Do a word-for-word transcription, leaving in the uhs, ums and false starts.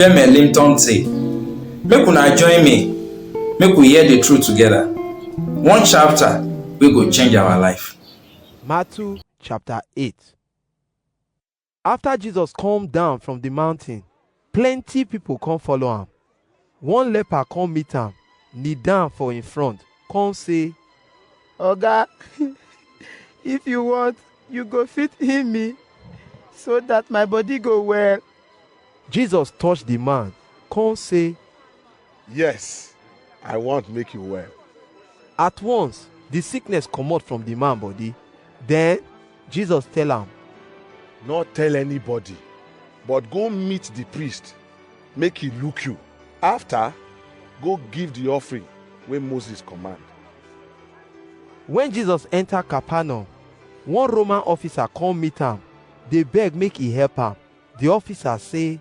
Jeme Limton Tse. Make una join me, make we hear the truth together. One chapter wey go change our life. Matthew chapter eight. After Jesus come down from the mountain, plenty people come follow am. One leper come meet am, kneel down for im front, come say, "Oga, if you want, you go fit heal me, so that my body go well." Jesus touch the man, come say, "Yes, I want make you well." At once, the sickness comot from the man body. Then Jesus tell am, "No tell anybody, but go meet the priest, make he look you. After, go give the offering wey Moses command." When Jesus enter Capernaum, one Roman officer come meet am, dey beg make he help am. The officer say,